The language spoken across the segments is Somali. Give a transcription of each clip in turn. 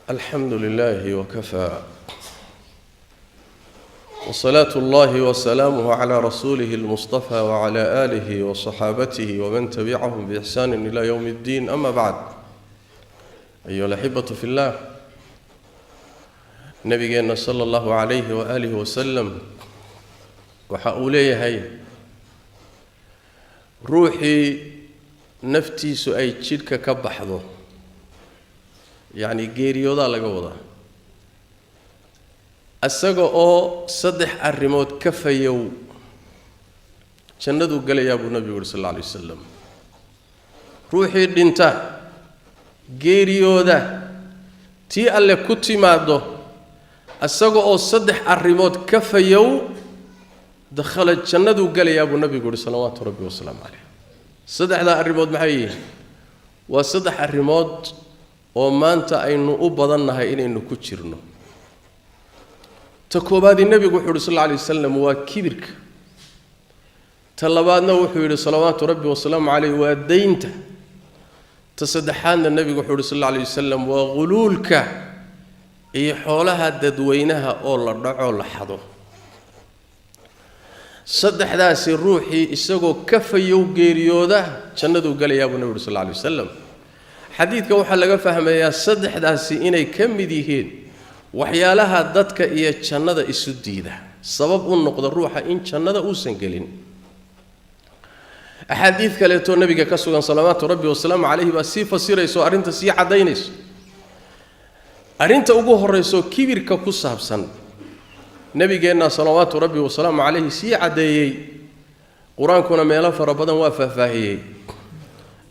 Alxamdu lilahi wkafaa wsalaatu اllahi wasalaamuh cla rasuulihi اlmustafa wcla aalihi waصaxaabatihi wman tabicahum biixsani ila ywm اddiin, ama bacd. Ayuha alaxibatu fi llah, nabigeenna sala allahu calayhi waaalihi wasalam waxa uu leeyahay: ruuxii naftiisu ay jidhka ka baxdo, yacni geeriyoodaa laga wadaa, isaga oo saddex arrimood ka fayow, jannaduu gelayaa buu nabigu yuhi sal alla alay wasalam. Ruuxii dhinta, geeriyooda, tii alle ku timaaddo isaga oo saddex arrimood ka fayow, dakhala, jannaduu gelayaa buu nabigu yuhi salawaatu rabbi wasalaamu caleyh. Saddexdaa arrimood maxay yihiin? Waa saddex arrimood oo maanta aynu u badannahay inaynu ku jirno. Ta koobaadii nebigu wuxuu yidhi sal alla alay wasalam waa kibirka. Ta labaadna wuxuu yidhi salawaatu rabbi wasalaamu caleyh waa daynta. Ta saddexaadna nebigu wuxuu yidhi sal alla alay wasalam waa ghuluulka iyo xoolaha dadweynaha oo la dhaco, la xado. Saddexdaasi ruuxii isagoo ka fayow geeriyooda, jannaduu gelayaa buu nebigu yidhi sal alla alay wasalam. Xadiidka waxaa laga fahmayaa saddexdaasi inay ka mid yihiin waxyaalaha dadka iyo jannada isu diida, sabab u noqda ruuxa in jannada uusan gelin. Axaadiid kaleetoo nebiga ka sugan salawaatu rabbi wasalaamu calayhi baa sii fasiraysa oo arrinta sii caddaynayso. Arrinta ugu horrayso, kibirka ku saabsan, nebigeenna salawaatu rabbi wasalaamu calayhi sii caddeeyey. Qur-aankuna meelo fara badan waa faahfaahiyey,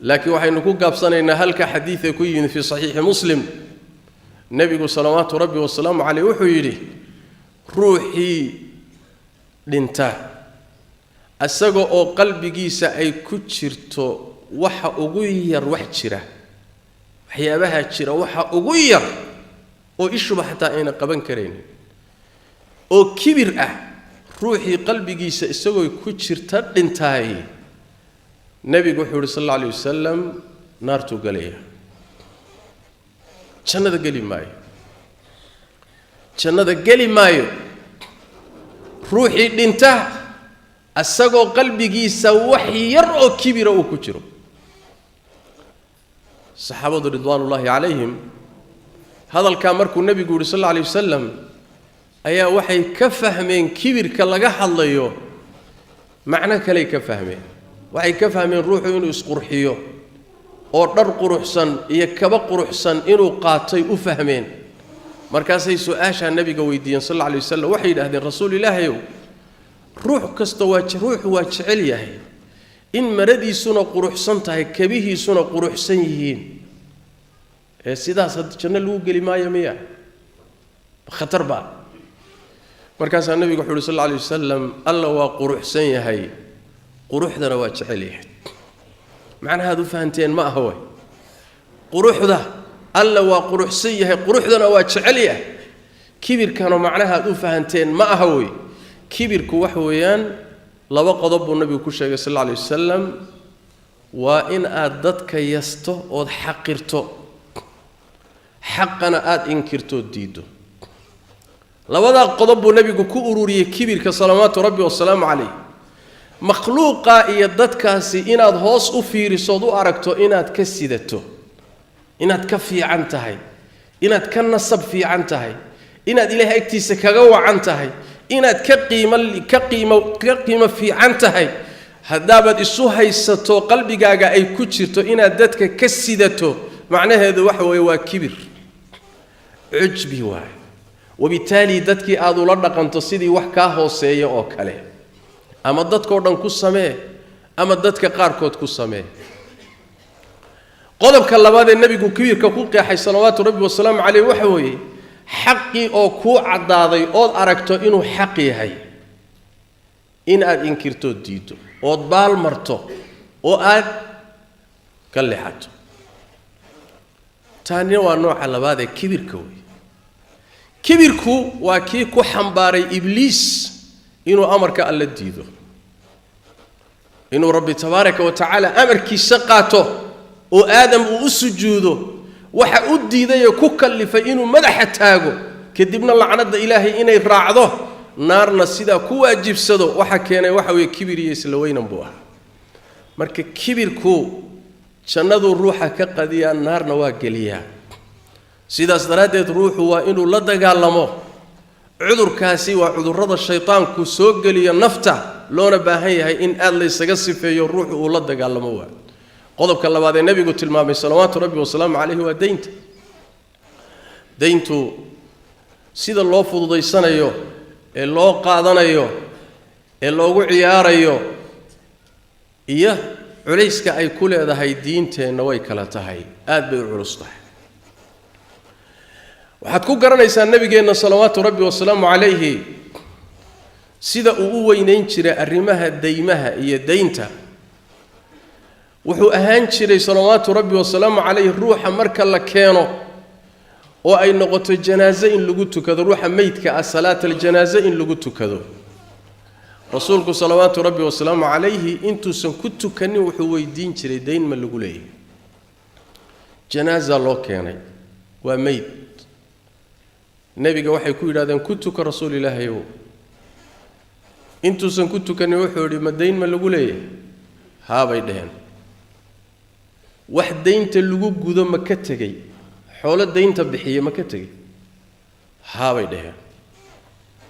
laakiin waxaynu ku gaabsanaynaa halka xadiidka ku yimid fii saxiixi Muslim. Nebigu salawaatu rabbi wasalaamu caleyh wuxuu yidhi: ruuxii dhinta isaga oo qalbigiisa ay ku jirto waxa ugu yar, wax jira, waxyaabaha jira waxa ugu yar oo ishuba xataa ayna qaban karaynin oo kibir ah, ruuxii qalbigiisa isagooy ku jirta dhintaay, nebigu wuxuu yidhi sal alla alay wasalam, naartuu galaya, jannada geli maayo, jannada geli maayo. Ruuxii dhinta isagoo qalbigiisa wax yar oo kibira uu ku jiro. Saxaabadu ridwaanullaahi calayhim hadalkaa markuu nebigu yidhi sal alla alay wasalam ayaa waxay ka fahmeen kibirka laga hadlayo macno kaley ka fahmeen. Waxay ka fahmeen ruuxu inuu isqurxiyo oo dhar quruxsan iyo kaba quruxsan inuu qaatay u fahmeen. Markaasay su-aashaa nebiga weydiiyeen sal alla alay wasalam. Waxay yidhahdeen: Rasuul Ilaahayow, ruux kasta waa ruuxu waa jecel yahay in maradiisuna quruxsan tahay, kabihiisuna quruxsan yihiin, ee sidaas hadda janno lagu geli maayo miya? Khatar baa. Markaasaa nebigu wuxu uhi sal alla alay wasalam: Alla waa quruxsan yahay, quruxdana waa jecel yahay. Macnahaad u fahanteen ma aha way. Quruxda Alla waa quruxsan yahay, quruxdana waa jecel yahay. Kibirkana macnahaad u fahanteen ma aha wey. Kibirku waxa weeyaan laba qodob buu nabigu ku sheegay sal alla alay wasalam: waa in aad dadka yasto ood xaqirto, xaqana aada inkirtood diiddo. Labadaa qodob buu nebigu ku ururiyey kibirka salawaatu rabbi wasalaamu calayh. Makhluuqa iyo dadkaasi inaad hoos u fiirisood u aragto inaad ka sidato, inaad ka fiican tahay, inaad ka nasab fiican tahay, inaad Ilaahay agtiisa kaga wacan tahay, inaad ka qiimo fiican tahay, haddaabaad isu haysato, qalbigaaga ay ku jirto inaad dadka ka sidato, macnaheedu waxa weeye waa kibir, cujbi waay. Wabitaali dadkii aad ula dhaqanto sidii wax kaa hooseeya oo kale, ama dadkoo dhan ku samee ama dadka qaarkood ku samee. Qodobka labaad ee nebigu kibirka ku qeexay salawaatu rabbi wasalaamu caleyh waxa weeye xaqii oo kuu caddaaday ood aragto inuu xaq yahay in aad inkirtood diiddo ood baal marto oo aad ka leexato. Taanina waa nooca labaad ee kibirka wey. Kibirku waa kii ku xambaaray Ibliis inuu amarka Alla diido, inuu Rabbi tabaaraka wa tacaala amarkiisa qaato oo Aadam uu u sujuudo. Waxa u diidayee ku kallifay inuu madaxa taago, kadibna lacnadda Ilaahay inay raacdo, naarna sidaa ku waajibsado, waxa keenay waxa weeye kibir iyo isla weynan buu ahaa. Marka kibirku jannaduu ruuxa ka qadiyaa, naarna waa geliyaa. Sidaas daraaddeed ruuxu waa inuu la dagaalamo cudurkaasi. Waa cudurrada shaydaanku soo geliyo nafta, loona baahan yahay in aad laysaga sifeeyo, ruuxu uu la dagaalamo. Waa qodobka labaad ee nebigu tilmaamay salawaatu rabbi wasalaamu calayhi, waa daynta. Dayntu sida loo fududaysanayo ee loo qaadanayo ee loogu ciyaarayo iyo culayska ay ku leedahay diinteenna way kala tahay, aad bay u culus tahay. Waxaad ku garanaysaa nabigeenna salawaatu rabbi wasalaamu calayhi sida uu u weynayn jiray arrimaha daymaha iyo daynta. Wuxuu ahaan jiray salawaatu rabbi wasalaamu calayhi ruuxa marka la keeno oo ay noqoto janaaso in lagu tukado, ruuxa meydka ah salaat aljanaaso in lagu tukado, rasuulku salawaatu rabbi wasalaamu calayhi intuusan ku tukanin wuxuu weydiin jiray, dayn ma lagu leeyahay? Janaasa loo keenay, waa meyd. Nebiga waxay ku yidhahdeen, ku tuka rasuul ilaahayow. Intuusan ku tukanin wuxuu yidhi, ma dayn ma lagu leeyahay? Haabay dheheen. Wax daynta lagu gudo ma ka tegey? Xoolo daynta bixiye ma ka tegey? Haabay dheheen.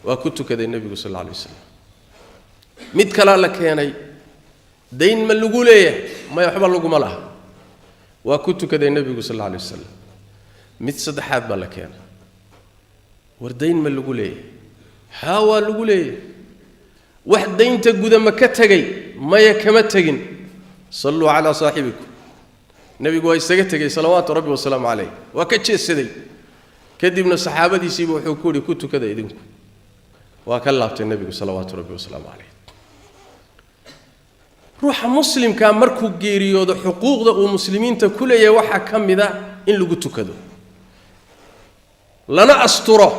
Waa ku tukaday nebigu sal alla alay wasalam. Mid kalaa la keenay, dayn ma lagu leeyahay? Maya, waxba laguma laha. Waa ku tukaday nebigu sal alla alay wasalam. Mid saddexaad baa la keenay, war dayn ma lagu leeyahay? Haa, waa lagu leeyahay. Wax daynta guda ma ka tegey? Maya, kama tegin. Salluu calaa saaxibikum. Nebigu waa isaga tegey salawaatu rabbi wasalaamu calayh, waa ka jeedsaday. Kadibna saxaabadiisiiba wuxuu ku yidhi, ku tukada idinku. Waa ka laabtay nebigu salawaatu rabbi wasalaamu calayh. Ruuxa muslimkaa markuu geeriyoodo, xuquuqda uu muslimiinta ku leeyahay waxaa ka mid a in lagu tukado lana asturo.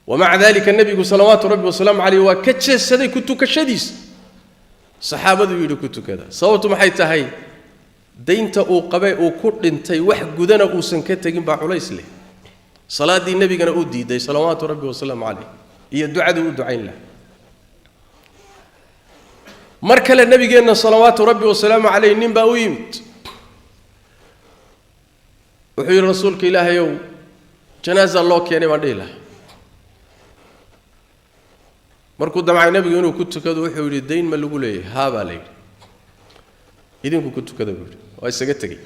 Wamaca dalika nebigu salawaatu rabbi wasalaamu calayh waa ka jeedsaday ku tukashadiisa, saxaabaduu yidhi ku tukada. Sababtu maxay tahay? Daynta uu qabee uu ku dhintay wax gudana uusan ka tegin baa culays leh. Salaaddii nebigana uu diiday salawaatu rabbi wasalaamu calayh iyo ducadii u ducayn laha. Mar kale nebigeenna salawaatu rabbi wasalaamu calayh nin baa u yimid, wuxuu yidhi, rasuulka ilaahayow, janaasa loo keenay baan dhihi lahaa. Markuu damcay nebigu inuu ku tukado, wuxuu yidhi, dayn ma lagu leeyahay? Haa baa la yidhi. Idinku ku tukada buu yidhi, waa isaga tegey.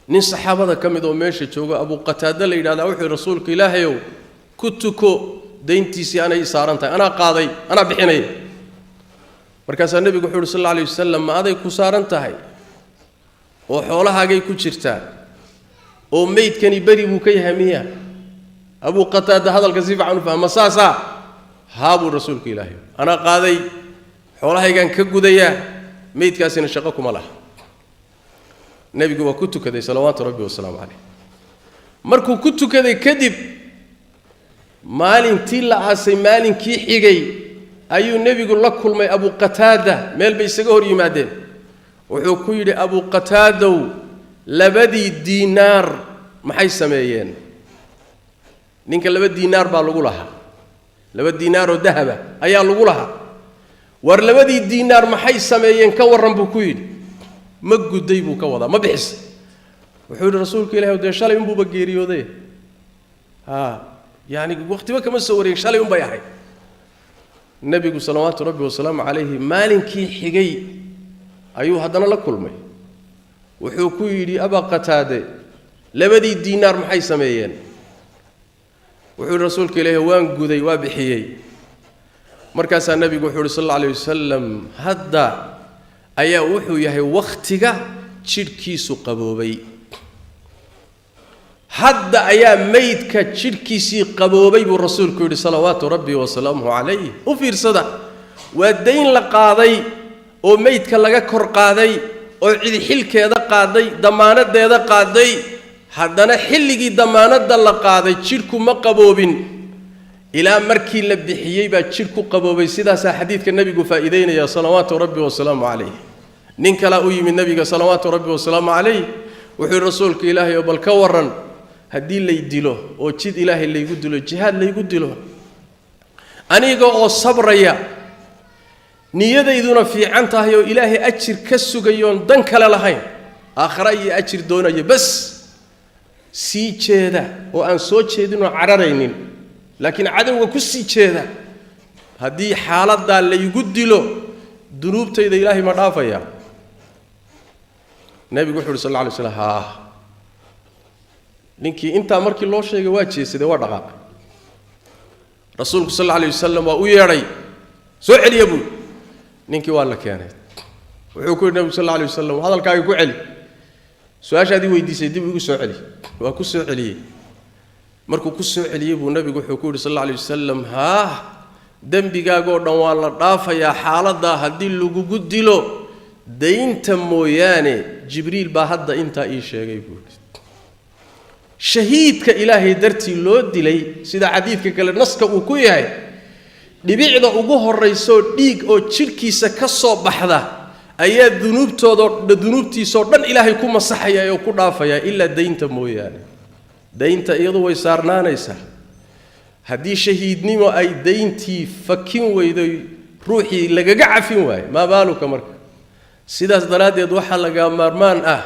Nin saxaabada ka mid oo meesha joogo, Abu Qataada la yidhahdaa, wuxuu yidhi, rasuulka ilaahayow, ku tuko, dayntiisii anay saaran tahay, anaa qaaday, anaa bixinaya. Markaasaa nebigu wuxuu yidhi sal alla alay wasalam, ma aday ku saaran tahay oo xoolahaagay ku jirtaa oo meydkani beri buu ka yahay miya? Abuu Qataada hadalka si fiican u fahma, saasaa haa buu rasuulka ilaahay, anaa qaaday, xoolahaygaan ka gudayaa, meydkaasina shaqo kuma laha. Nebigu waa ku tukaday salawaatu rabbi wasalaamu calayh. Markuu ku tukaday kadib, maalintii la aasay maalinkii xigay ayuu nebigu la kulmay Abu Qataada, meel bay isaga hor yimaadeen. Wuxuu ku yidhi, Abu Qataadow, labadii diinaar maxay sameeyeen? Ninka 2 diinaar baa lagu lahaa, 2 diinaar oo dahaba ayaa lagu lahaa. War labadii diinaar maxay sameeyeen ka warran buu ku yidhi. Ma gudday buu ka wadaa, ma bixis? Wuxuu yidhi, rasuulka ilahi, dee shalay unbuuba geeriyooday, ha yacni waqtiba kama soo wareegin, shalay unbay ahayd. Nebigu salawaatu rabbi wasalaamu calayhi maalinkii xigay ayuu haddana la kulmay, wuxuu ku yidhi, Abaa Qataade, labadii diinaar maxay sameeyeen? Wuxuu yidhi, rasuulka ilaahi, waan guday, waa bixiyey. Markaasaa nebigu wuxuu yidhi sal alla alayh wasalam, hadda ayaa wuxuu yahay wakhtiga jidhkiisu qaboobay, hadda ayaa meydka jidhkiisii qaboobay buu rasuulku yidhi salawaatu rabbi wasalaamuhu calayh. U fiirsada, waa dayn la qaaday oo meydka laga kor qaaday oo cidi xilkeeda qaaday, damaanadeeda qaaday. Haddana xilligii damaanadda la qaaday jidhku ma qaboobin, ilaa markii la bixiyey baa jidhku qaboobay. Sidaasaa xadiidka nebigu faa'iideynaya salawaatu rabbi wasalaamu calayh. Nin kalaa u yimid nebiga salawaatu rabbi wasalaamu calayh, Wuxuu yidhi rasuulka Ilaahay oo bal ka warran haddii lay dilo oo jid Ilaahay laygu dilo, jihaad laygu dilo, aniga oo sabraya, niyadayduna fiican tahay oo Ilaahay ajir ka sugayoon dan kale lahayn, aakhara iyo ajir doonaya, bas sii jeeda oo aan soo jeedinoo cararaynin, laakiin cadowga ku sii jeeda, haddii xaaladdaa laygu dilo dunuubtayda Ilaahay ma dhaafayaa? Nebigu wuxu uhi sal alla alay slam haa. Ninkii intaa markii loo sheegay waa jeesaday, waa dhaqaaqay. Rasuulku sal alla alay wasalam waa u yeedhay, soo celiya buui. Ninkii waa la keenay. Wuxuu ku yidhi nebigu sal alla alay wasalam, hadalkaaga ku celi, su-aashaadii weydiisay dib igu soo celi. Waa ku soo celiyey. Markuu ku soo celiyey buu nebigu wuxuu ku yidhi sal alla alay wasalam, haa, dembigaagoo dhan waa la dhaafayaa xaaladdaa haddii lagugu dilo, daynta mooyaane, Jibriil baa hadda intaa ii sheegay buu yidhi. Shahiidka Ilaahay dartii loo dilay, sida xadiidka kale naska uu ku yahay, dhibicda ugu horraysoo dhiig oo jidhkiisa ka soo baxda ayaa dunuubtoodoo dunuubtiisoo dhan Ilaahay ku masaxaya oo ku dhaafaya, ilaa daynta mooyaane. Daynta iyadu way saarnaanaysaa. Haddii shahiidnimo ay dayntii fakin weyday, ruuxii lagaga cafin waayo, maa baaluka? Marka sidaas daraaddeed waxaa laga maarmaan ah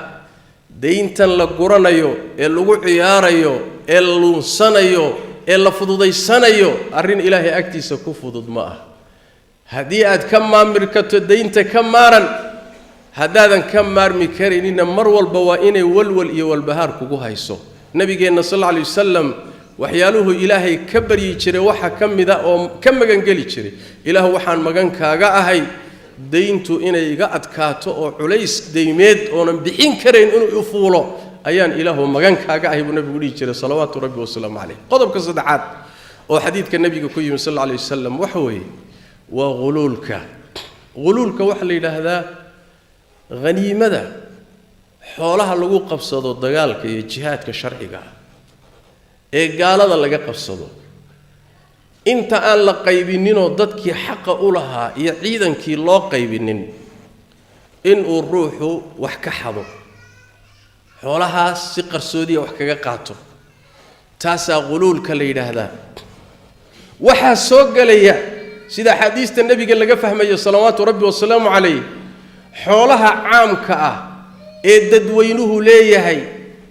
dayntan la guranayo ee lagu ciyaarayo ee la luunsanayo ee la fududaysanayo, arrin Ilaahay agtiisa ku fudud ma ah. Haddii aad ka maamirkato daynta, ka maaran. Haddaadan ka maarmi karaynina, mar walba waa inay walwal iyo walbahaar kugu hayso. Nabigeenna sal alla alay wasalam waxyaaluhu Ilaahay ka baryi jiray waxaa ka mid a oo ka magangeli jiray, Ilaahu waxaan magan kaaga ahay dayntu inay iga adkaato oo culays daymeed oonan bixin karayn inuu ifuulo ayaan Ilaahu magan kaaga ahay, buu nabigu dhihi jiray salawaatu rabbi wasalaamu caleyh. Qodobka saddexaad oo xadiidka nebiga ku yimi sal alla alay wasalam waxa weeye waa ghuluulka. Ghuluulka waxaa la yidhaahdaa haniimada, xoolaha lagu qabsado dagaalka iyo jihaadka sharciga ah ee gaalada laga qabsado, inta aan la qaybininoo dadkii xaqa u lahaa iyo ciidankii loo qaybinin, inuu ruuxu wax ka xado, xoolahaas si qarsoodiya wax kaga qaato, taasaa ghuluulka la yidhaahdaa. Waxaa soo gelaya, sida axaadiista nebiga laga fahmayo salawaatu rabbi wasalaamu calayh, xoolaha caamka ah ee dadweynuhu leeyahay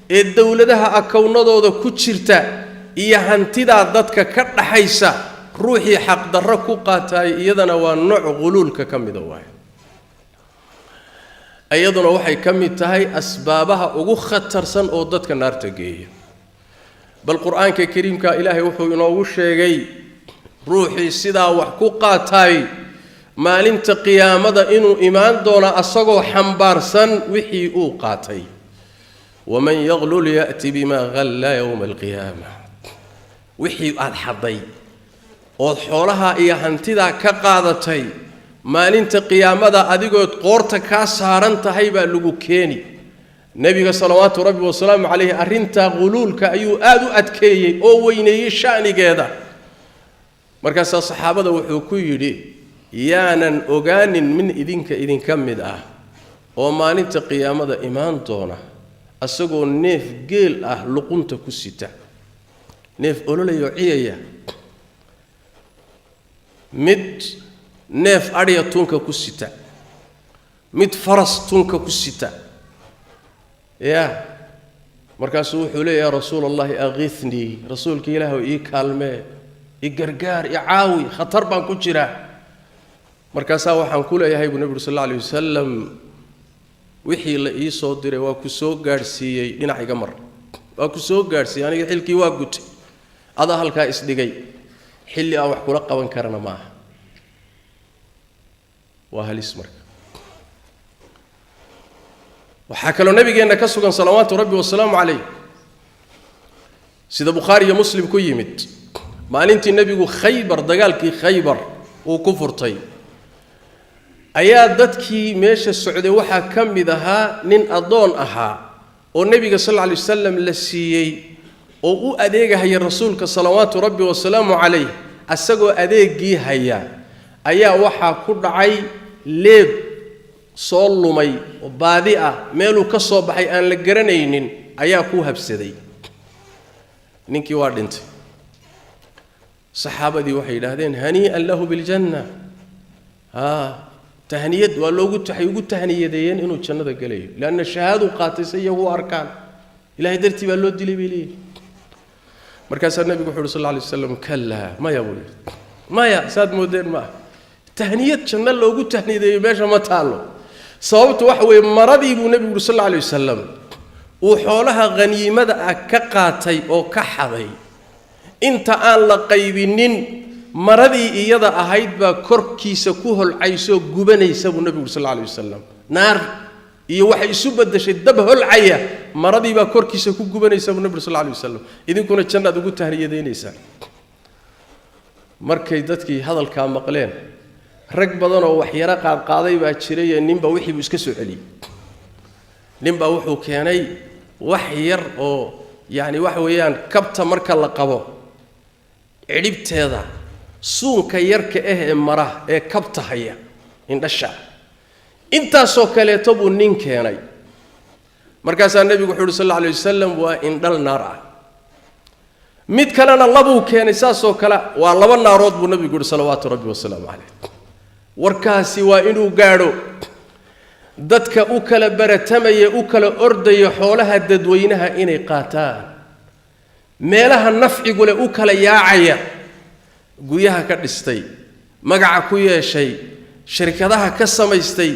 ee dowladaha akownadooda ku jirta iyo hantidaa dadka ka dhaxaysa, ruuxii xaqdarro ku qaataay iyadana waa nooc ghuluulka ka mida waay. Iyaduna waxay ka mid tahay asbaabaha ugu khatarsan oo dadka naarta geeya. Bal Qur-aanka kariimka Ilaahay wuxuu inoogu sheegay ruuxii sidaa wax ku qaataay maalinta qiyaamada inuu imaan doono asagoo xambaarsan wixii uu qaatay. Waman yaglul ya'ti bimaa halla yowma alqiyaama. Wixii aada xadday ood xoolaha iyo hantidaa ka qaadatay, maalinta qiyaamada adigood qoorta kaa saaran tahay baa lagu keeni. Nebiga salawaatu rabbi wasalaamu calayhi arrintaa ghuluulka ayuu aada u adkeeyey oo weyneeyey sha'nigeeda. Markaasaa saxaabada wuxuu ku yidhi, yaanan ogaanin min idinka idinka mid ah oo maalinta qiyaamada imaan doona asagoo neef geel ah luqunta ku sita, neef ololaya oo ciyaya, mid neef adhya tunka ku sita, mid faras tunka ku sita ya. Markaasuu wuxuu leeya, yaa rasuula allahi akhithnii, rasuulka Ilaah ii kaalmee, i gargaar, i caawi, khatar baan ku jiraa. Markaasaa waxaan ku leeyahay, buu nebigu sal alla alay wasalam, wixii la ii soo diray waa ku soo gaadhsiiyey, dhinac iga mar, waa ku soo gaadhsiiyey, aniga xilkii waa gutay, adaa halkaa isdhigay, xilli aan wax kula qaban karana ma aha. Waa halis. Marka waxaa kaloo nabigeenna ka sugan salawaatu rabbi wasalaamu calayh, sida Bukhaari iyo Muslim ku yimid, maalintii nebigu Khaybar, dagaalkii Khaybar uu ku furtay, ayaa dadkii meesha socday waxaa ka mid ahaa nin addoon ahaa oo nebiga sal alla alay wasalam la siiyey oo u adeegahaya rasuulka salawaatu rabbi wasalaamu calayh. Asagoo adeegii haya ayaa waxaa ku dhacay leeb. Soo lumay oo baadi ah, meeluu ka soo baxay aan la garanaynin ayaa ku habsaday. Ninkii waa dhintay. Saxaabadii waxay yidhaahdeen: "Hanii'an lahu biljanna." Haa, tahniyad waa loogu, waxay ugu tahniyadeeyeen inuu jannada gelayo, leanna shahaaduu qaatay se iyagu u arkaan. Ilahay dartii baa loo dilay, bay leeyihin. Markaasaa nebigu wuxu uhi sal alla alay waslam: "Kallaa, maya," buu yidhi, "maya, saad moodeen ma ah. Tahniyad janno loogu tahniyadeeyo meesha ma taallo. Sababtu waxa weeye, maradii," buu nebigu yuri sal alla alay wasalam, "uu xoolaha khaniimada ah ka qaatay oo ka xaday, inta aan la qaybinin maradii iyada ahayd baa korkiisa ku holcaysoo gubanaysa," buu nebigu yuri sal alla alay wasalam. "Naar iyo waxay isu beddeshay dab holcaya. Maradii baa korkiisa ku gubanaysa," buu nebigu sal alla alay wasalam. "Idinkuna jannaad ugu tahniyadaynaysaan." Markay dadkii hadalkaa maqleen, rag badanoo waxyaro qaadqaaday baa jiraye, ninba wixii buu iska soo celiyey. Ninbaa wuxuu keenay wax yar oo yacni waxa weeyaan kabta marka la qabo cidhibteeda suunka yarka ah ee mara ee kabta haya indhasha, intaasoo kaleeto buu nin keenay. Markaasaa nebigu wuxuu uhi sal alla alay wasalam: "Waa indhal naar ah." Mid kalena labuu keenay, saasoo kale, "Waa laba naarood," buu nebigu yuhi salawaatu rabbi wasalaamu caleyh. Warkaasi waa inuu gaadho dadka u kala baratamaya, u kala ordaya xoolaha dadweynaha inay qaataan, meelaha nafcigu leh u kala yaacaya, guryaha ka dhistay, magaca ku yeeshay, shirkadaha ka samaystay,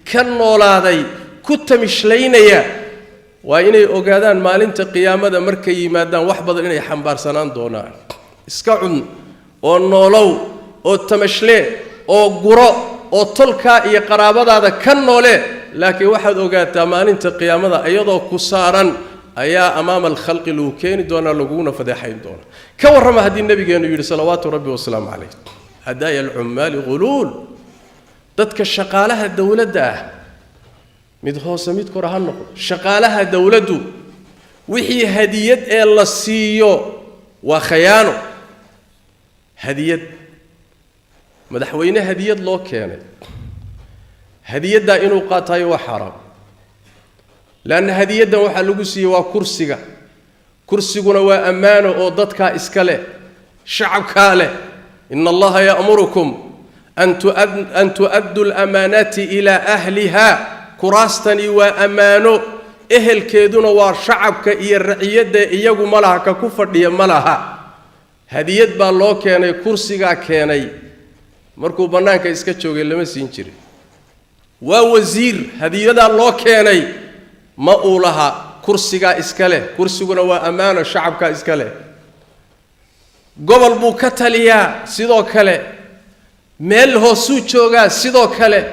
ka noolaaday, ku tamishlaynaya. Waa inay ogaadaan maalinta qiyaamada markay yimaadaan wax badan inay xambaarsanaan doonaan. Iska cun oo noolow oo tamashlee oo guro oo tolkaa iyo qaraabadaada ka noole, laakiin waxaad ogaataa maalinta qiyaamada iyadoo ku saaran ayaa amaama alkhalqi lagu keeni doonaa, laguguna fadeexayn doonaa. Ka warrama haddii nabigeenu yidhi salawaatu rabbi wasalaamu calayh: "Hadaaya alcummaali ghuluul." Dadka shaqaalaha dowladda ah, mid hoose mid kore ha noqdo, shaqaalaha dowladdu wixii hadiyad ee la siiyo waa khayaano. Hadiyad madaxweyne, hadiyad loo keenay, hadiyaddaa inuu qaatayo waa xaaraam, leanna hadiyaddan waxaa lagu siiyey waa kursiga. Kursiguna waa ammaano oo dadkaa iska leh, shacabkaa leh. "Ina allaha ya'murukum an tu'addu alamaanaati ilaa ahliha." Kuraastani waa ammaano, ehelkeeduna waa shacabka iyo raciyadda. Iyagu ma laha, ka ku fadhiya ma laha. Hadiyad baa loo keenay, kursigaa keenay. Markuu bannaanka iska joogay lama siin jirin. Waa wasiir, hadiyadaa loo keenay ma uu laha, kursigaa iska leh. Kursiguna waa ammaano, shacabkaa iska leh. Gobol buu ka taliyaa, sidoo kale meel hoosuu joogaa, sidoo kale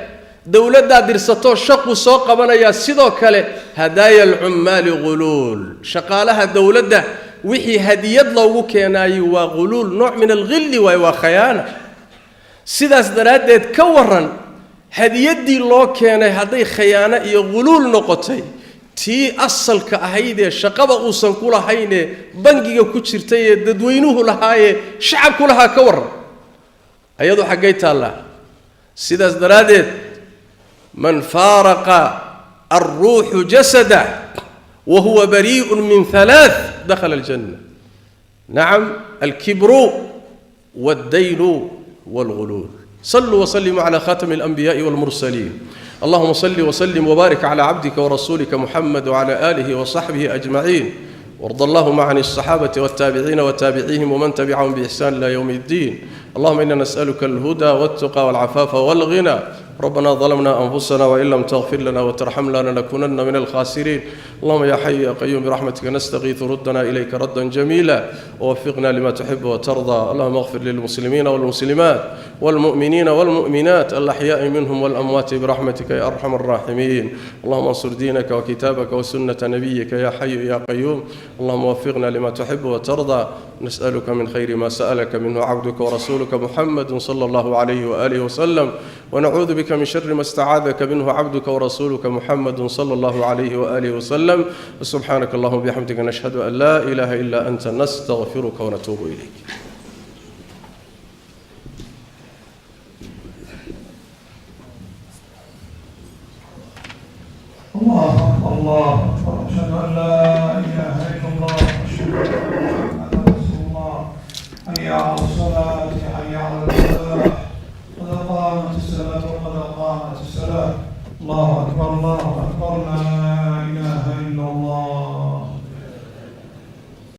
dowladdaa dirsatoo shaquu soo qabanayaa, sidoo kale. Hadaaya alcummaali ghuluul. Shaqaalaha dowladda wixii hadiyad loogu keenaayo waa ghuluul, nooc min alghilli waaye, waa khayaana. Sidaas daraaddeed, ka warran hadiyaddii loo keenay hadday khayaano iyo ghuluul noqotay, tii asalka ahaydee shaqaba uusan ku lahaynee bangiga ku jirtay ee dadweynuhu lahaayee shacabku lahaa, ka warran ayadoo xaggay taallaa? Sidaas daraaddeed, man faaraqa alruuxu jasadah wa huwa barii'un min halaath dakhala aljanna. Nacam, alkibru waاddaynu wاlghuluul. صلوا وسلموا على خاتم الأنبياء والمرسلين. اللهم صل وسلم وبارك على عبدك ورسولك محمد وعلى آله وصحبه أجمعين، وارض اللهم عن الصحابة والتابعين وتابعيهم ومن تبعهم بإحسان إلى يوم الدين. اللهم إنا نسألك الهدى والتقى والعفاف والغنى. ربنا ظلمنا أنفسنا وإن لم تغفر لنا وترحمنا لنكونن من الخاسرين. اللهم يا حي يا قيوم، برحمتك نستغيث، ردنا إليك ردا جميلا ووفقنا لما تحب وترضى. اللهم اغفر للمسلمين والمسلمات والمؤمنين والمؤمنات، الأحياء منهم والأموات، برحمتك يا أرحم الراحمين. اللهم انصر دينك وكتابك وسنة نبيك يا حي يا قيوم. اللهم وفقنا لما تحب وترضى. نسألك من خير ما سألك منه عبدك ورسولك محمد صلى الله عليه وآله وسلم، ونعوذ بك من شر ما استعاذك منه عبدك ورسولك محمد صلى الله عليه وآله وسلم. سبحانك اللهم وبحمدك، نشهد أن لا إله إلا أنت، نستغفرك ونتوب إليك. حي على الصلاة حي على الفلاح قد قامت الصلاة قد قامت الصلاة الله أكبر الله